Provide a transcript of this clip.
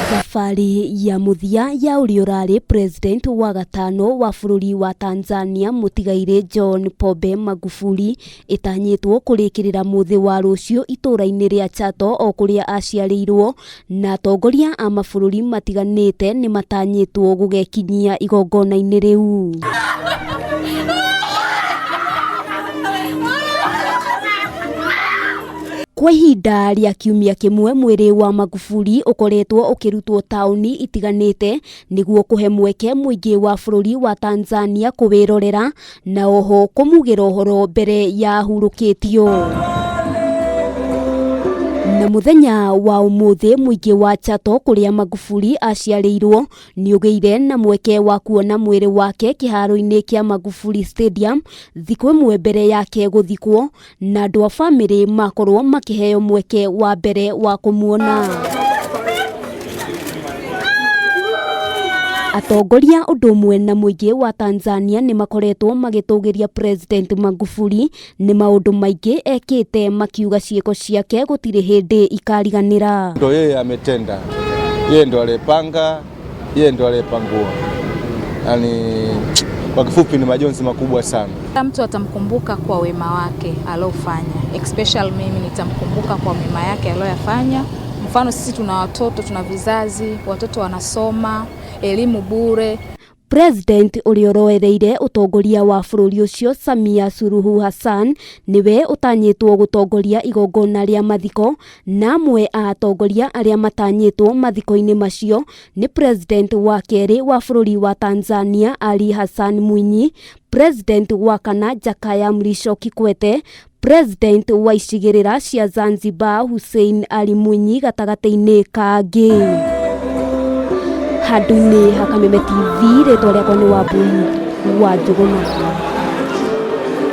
Thabarĩ ya mũthia ya ũrĩa ũrarĩ president wa gatano wa bũrũri wa Tanzania mũtigairĩ John Pombe Magufuli ĩtanyĩtwo kũrĩkĩrĩra mũthĩ wa rũciũ itũũra-inĩ rĩa Chato o kũrĩa aciarĩirwo, na atongoria a mabũrũri matiganĩte nĩ matanyĩtwo gũgekinyia igongona-inĩ rĩu. Kwa ihinda rĩa kiumia kĩmwe mwĩrĩ wa Magufuli ũkoretwo ũkĩrutwo taũni itiganĩte nĩguo kũhe mweke mũingĩ wa bũrũri wa Tanzania kũwĩrorera na oho kũmugĩra ũhoro mbere ya ahurũkĩtio. Na mũthenya wa ũmũthĩ mũingĩ wa Chato kũrĩa Magufuli aciarĩirwo nĩũgĩire na mweke wa kuona mwĩrĩ wake kĩharo-inĩ kĩa Magufuli Stadium thikũ ĩmwe mbere yake gũthikwo na andũ a bamĩrĩ makorwo makĩheo mweke wa mbere wa kũmuona. Atongoria ũndũ ũmwe na mũingĩ wa Tanzania nĩ makoretwo magĩtũgĩria President Magufuli nĩ maũndũ maingĩ ekĩte makiuga ciĩko ciake gũtirĩ hĩndĩ ikariganĩra. Ndo yeye ametenda, yeye ndo aliyepanga, yeye ndo aliyepangua. Yani kwa kifupi ni majonzi makubwa sana. Kila mtu atamkumbuka kwa wema wake aliofanya, especially mimi nitamkumbuka kwa mema yake aliyoyafanya. Mfano sisi tuna watoto, tuna vizazi, watoto wanasoma, elimu bure. President ũrĩa ũroereire ũtongoria wa bũrũri ũcio Samia Suluhu Hassan nĩwe ũtanyĩtwo gũtongoria igongona rĩa mathiko, na amwe a atongoria arĩa matanyĩtwo mathiko-inĩ macio nĩ President wa kerĩ wa bũrũri wa Tanzania Ali Hassan Mwinyi, President wa kana Jakaya Mrisho Kikwete, President wa icigĩrĩra cia Zanzibar Hussein Ali Mwinyi gatagatĩ-inĩ ka angĩ. Handũ-inĩ ha Kameme TV, rĩtwa rĩakwa nĩ Wambui wa Njũgũna.